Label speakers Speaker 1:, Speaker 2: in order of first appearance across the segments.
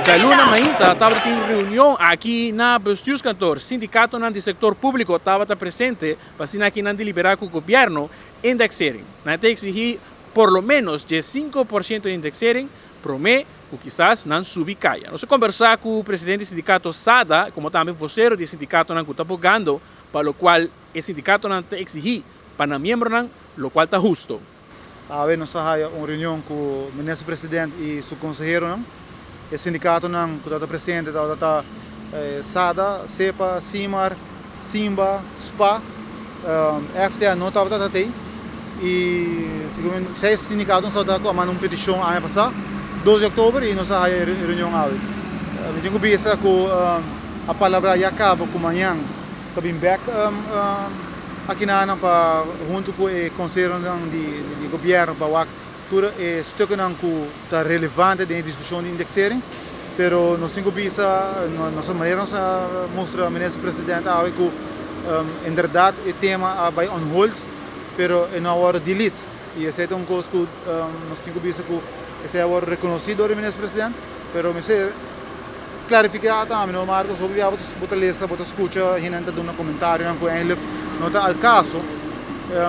Speaker 1: Djaluna mainta tabata tin reunion aki na Bestuurskantoor. Sindikatonan di sektor públiko tabata presente pa asina aki nan deliberá ku gobièrnu indexering. Nan ta eksigí por lo ménos 15% di indexering promé ku kisas nan subi kaya. Nos a kombersá ku presidente di sindikato SADA komo tambe vosero di e sindikatonan ku ta bogando pa lokual e sindikatonan ta eksigí pa nan miembronan, lokual ta husto.
Speaker 2: Awe nos a haya un reunion ku Minister President i su konseheronan. E sindikatonan ku tabata presente tabata ta SADA, SEPA, SIMAR, SIMBA, spa, FTA no tabata ta tei i segun seis sindikato nos tabata ku a manda un petishon aña pasá 2 di oktober i nos a haya e reunion awe. Mi tin ku bisa ku a palabrá ya kaba ku mañan ta bin bek akinanan pa huntu ku e konseheronan di gobièrnu pa wak tur e stuknan ku ta relevante den e diskushon di indexering, pero nos tin ku bisa, nos manera nos a mustra Minister President awe ku inderdat e tema a bai on hold, pero e no a wòrdu delete. I esei ta un kos ku nos tin ku bisa ku esei a wòrdu rekonosí dor di Minister President, pero mester klarifiká tambe, no Marcos, hopi bia bo ta lesa, bo ta skucha hende ta duna komentarionan ku eindelijk no ta al kaso.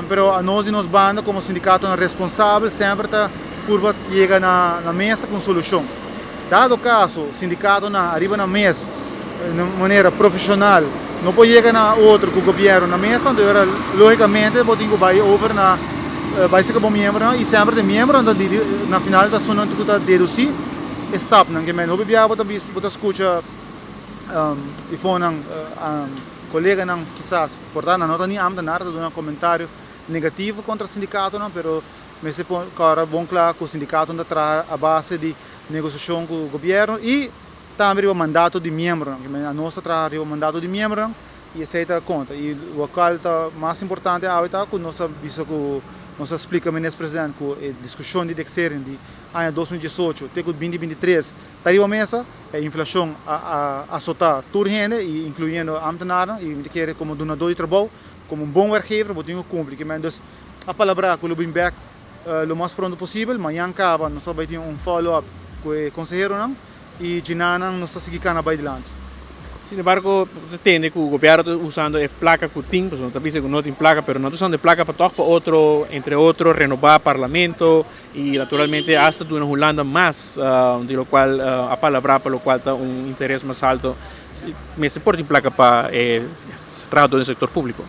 Speaker 2: Pero anos di nos banda komo sindikatonan responsabel semper ta purba yega na mesa ku un solushon. Dado kaso sindikatonan ariba nan mes na manera profeshonal no por yega na otro ku gobièrnu na mesa, anto ora lógikamente bo tin ku bai over na bai serka bo miembronan i semper ta e miembronan ta na final ta esunnan ku ta dedusí e stapnan. Ke men hopi biaha bo ta bisa bo ta skucha ifonan koleganan kisas por ta nan no ta ni ámtenar ta duna komentario negativo kontra sindikatonan pero mester por kòrda bon kla ku sindikatonan ta traha a base di negosiashon ku gobièrnu i tambe riba mandato di miembronan. Ke men anos ta traha riba mandato di miembronan i esei ta konta. I lokual ta mas importante awe ta ku nos a bisa ku nos a splika Minister President ku e diskushon di dexering di aña 2018 te ku 2023 ta riba mesa. E inflashon a asotá tur hende i inkluyendo ámtenarnan i mi ta kere komo dunadó di trabou, komo un bon werkgever bo tin ku kumpli. Ke men dus a palabrá ku lo bin bèk lo mas pronto posibel. Mañan kaba nos ta bai tin un follow up ku e konseheronan i djinanan nos ta sigui kana bai dilanti.
Speaker 1: Sin embargo, bo ta tende ku gobièrnu ta usando e plaka ku tin, pasobra no ta bisa ku no tin plaka, pero nan ta usando e plaka pa tòg pa otro, entre otro renobá parlamento i naturalmente asta duna Hulanda mas di lokual a palabrá pa lokual ta un interes mas alto. Mester por tin plaka pa e trahadó den sektor públiko.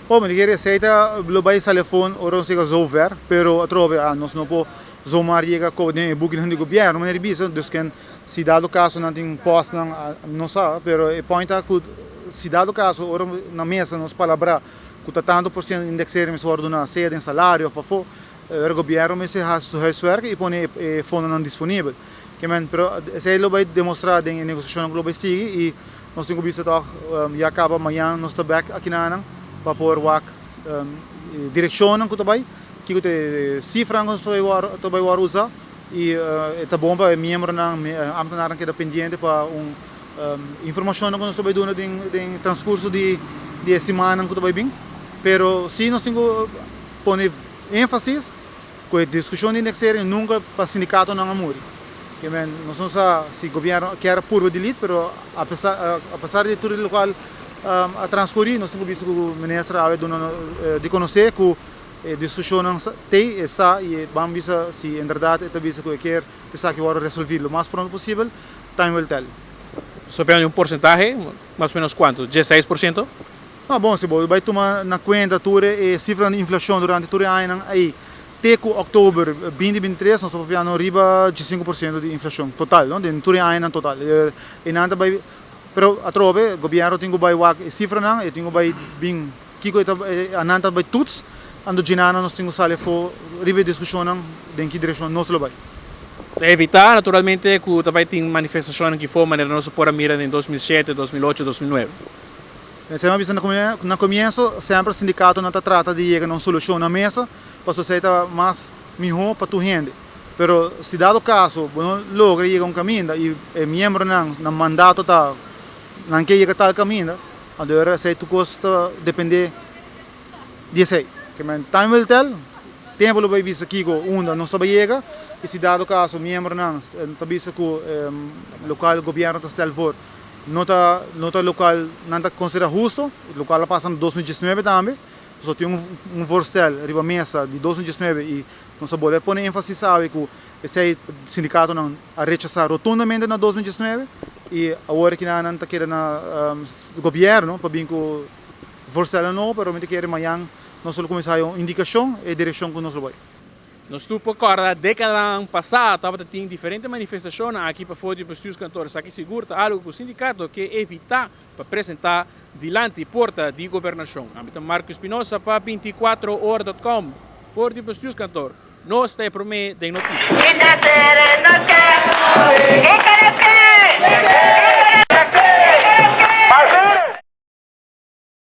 Speaker 2: Bo, mi ta kere esei ta lo bai sali afó ora nos yega zover, pero atrobe nos no por zomaar yega koba den e bukinan di gobièrnu manera di bisa, dus ken si dado kaso nan tin pòstnan no sa, pero e point ta ku si dado kaso ora na mesa nos palabrá ku ta tantu por siento indeksering mester wòrdu duna sea den salario òf pafó, ora gobièrnu mester hasi su huiswerk i pone e fondonan disponibel. Ke men, pero esei lo bai demostrá den e negosiashonnan ku lo bai sigui i nos tin ku bisa tòg ya kaba mañan nos ta bèk akinanan pa por wak e direkshonnan ku ta bai, kiko ta e sifranan ku nos ta bai wòrdu usá i e ta bon pa e miembronan, ámtenarnan keda pendiente pa un informashonnan ku nos ta bai duna den transkurso di e simannan ku ta bai bin. Pero si nos tin ku pone énfasis. Ku e diskushon di indexering nunka pa sindikatonan a muri. Ke men nos no sa si gobièrnu kier a purba delete pero apesar di tur lokual a transkurí nos tin ku bisa ku minister awe duna di konosé ku e diskushonnan tei e sa i e ban bisa si enberdat e ta bisa ku e kier esaki wòrdu resolví lo mas pronto posibel, time will tell.
Speaker 1: Nos ta pende un porsentahe, mas o menos kuantu? 16%?
Speaker 2: No, bon, si bo bai tuma na kuenta tur e sifranan di inflashon durante tur e añanan ei te ku òktober 2023, nos ta papiando riba 15% di inflashon total, no, den tur e añanan total. E nan ta bai, pero atrobe gobièrnu tin ku bai wak e sifranan, e tin ku bai bin kiko e ta, anan ta bai tuts, anto djinana nos tin ku sali afó riba e diskushonnan den ki direkshon nos lo bai.
Speaker 1: Ta evitá naturalmente ku ta bai tin manifestashonnan kifó manera nos a por a mira den 2007, 2008, 2009.
Speaker 2: Esei mi a bisa na komienso, semper sindikatonan ta trata di yega na un solushon na mesa, pasobra esei ta mas mihó pa tur hende. Pero si dado kaso bo no logra yega un kaminda i e miembronan nan mandato ta nan ke yega tal kaminda, anto ora esei tur kos ta dependé di esei. Time will tell. Tempu lo bai bisa kiko unda nos ta bai yega i si dado kaso miembronan ta bisa ku lokual gobièrnu ta stel voor no ta no ta lokual nan ta konsiderá husto, lokual a pasa na 2019 tambe, pasobra tin un voorstel riba mesa di 2019 i nos a bolbe pone énfasis awe ku esei sindikatonan a rechasá rotundamente na 2019 i awor aki nan ta keda na gobièrnu pa bin ku voorstelnan nobo, pero mi ta kere mañan Nos lo kuminsá haña un indikashon e direkshon ku nos lo bai.
Speaker 1: Nos tur por kòrda dékadanan pasá tabata tin diferente manifestashonnan aki pafó di bestuurskantoor. Esaki sigur ta algu ku sindikato ke evitá pa presentá dilanti porta di gobernashon. Ami ta Marco Espinosa pa 24 ora dot com for di bestuurskantoor. Nos ta e promé den notisia.